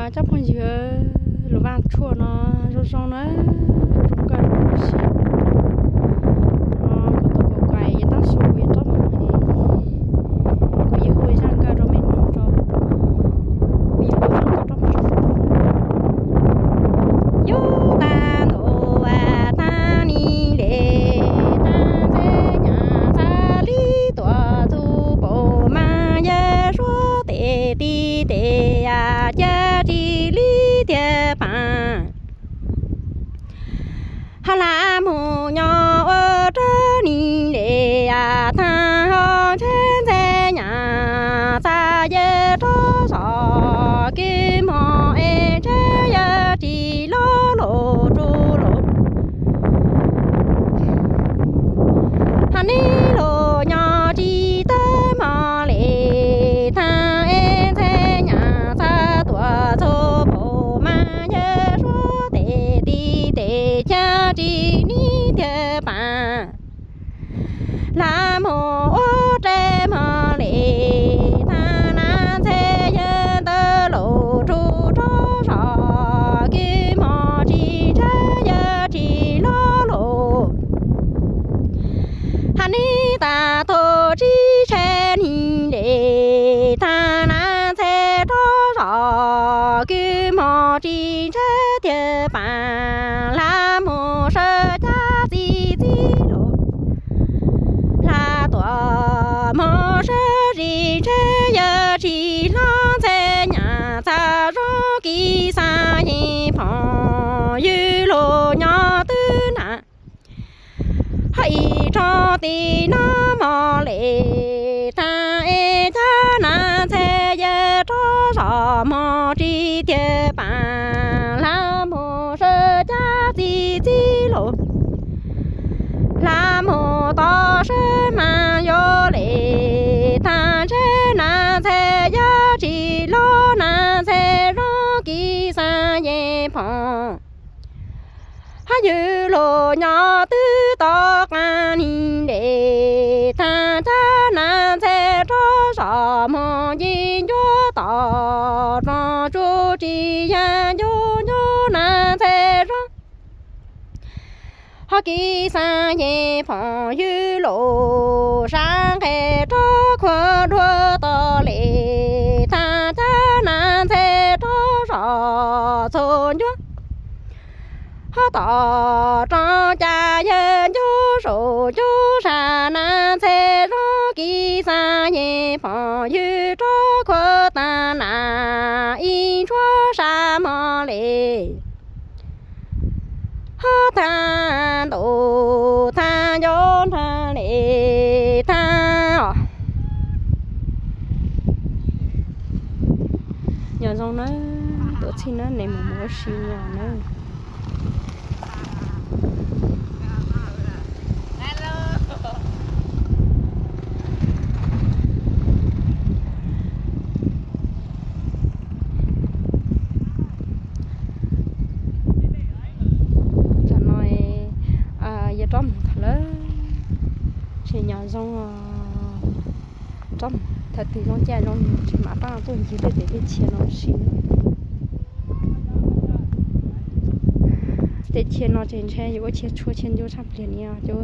Cov phooj ywg, lub vaj tshuaj no zoo zoo na, zoo zoo nkauj zoo siab. No kuv tus kuv kuv yeej tab su kuv yeej rov mus, kuv yeej hu zaj nkauj rau mej mloog tso, kuv yeej hu zaj nkauj rau mej mloog. Yug tag ntuj tag ni le, tag ntxheb nyam txhaj li tuaj txug pum mas yawg suav tes ti tes, cia tsis li tiag paab. Hab lam mus nyob ua rag ni le, tag ho ntshe ntxheb nyam txhaj yawg rov zov kws mog es ntshe yawg tsis loj lug rug lug. Hab neb lug nyob tsis tawg mog le, tag es ntxheb nyam txhaj tuaj txug pum mas yawg suav tes ti tes, cia tsis ni tiag paab. Lam mus ua rag mog le, tag nas ntxheb yawg ntawd lug rug rov zov kws mog tsis ntshe yawg tsis loj lug. Hab neb tag tug tsis tsheej ni le, tag nas ntxheb rov zov kws mog tsis ntshe tiag paab. Lam mus sawv caj txi txi lug, lam tuaj mog sawv zis ntshe yawg tsis loj, ntxheb nyam txhaj zoo kis xav yeej phooj ywg lug nyob twg na. Hab ib tsoom tim no mog le, tag es caj nas ntxheb yawg rov zov mog tsis tiag paab. Lam mus sawv caj txi txi lug, lam mus tom sawv mas yog le, tag ntshe nas ntxheb yawg tsis loj, nas ntxheb zoo kis xav yeej phooj hab ywg lug nyob twg tom qab ni le, tag caj nas ntxheb rov zov mog yeej ncuav tom tsoom tsuj tsis yog ncuav ncuav nas ntxheb zoo ho kis xav yeej phooj ywg lug sab nqes rov khuam dua tom le, tag caj nas ntxheb rov zov txhua ncuab ho tom rov cas yawg ncuab saum ncuab sab, nas ntxheb zoo kis xav yeej phooj ywg rov khuam tag nas ib ntsuab sab mog le. Ho tag ntuj tag nco nrag le tag os. Nyob zoo na, tuaj txhij na, neb mus mus ua si nyob na. Tam no yog rov mus thaum lawm, tseem nyob zoo, rov mus thaum twg zoo caij zoo nyoog tseem mam rov tuaj ncig tej teb tej chaw no ua si. Tej chaw no ces ntshe yuav ua chaw tshua chaw ncu tshaj pliag ni os cov.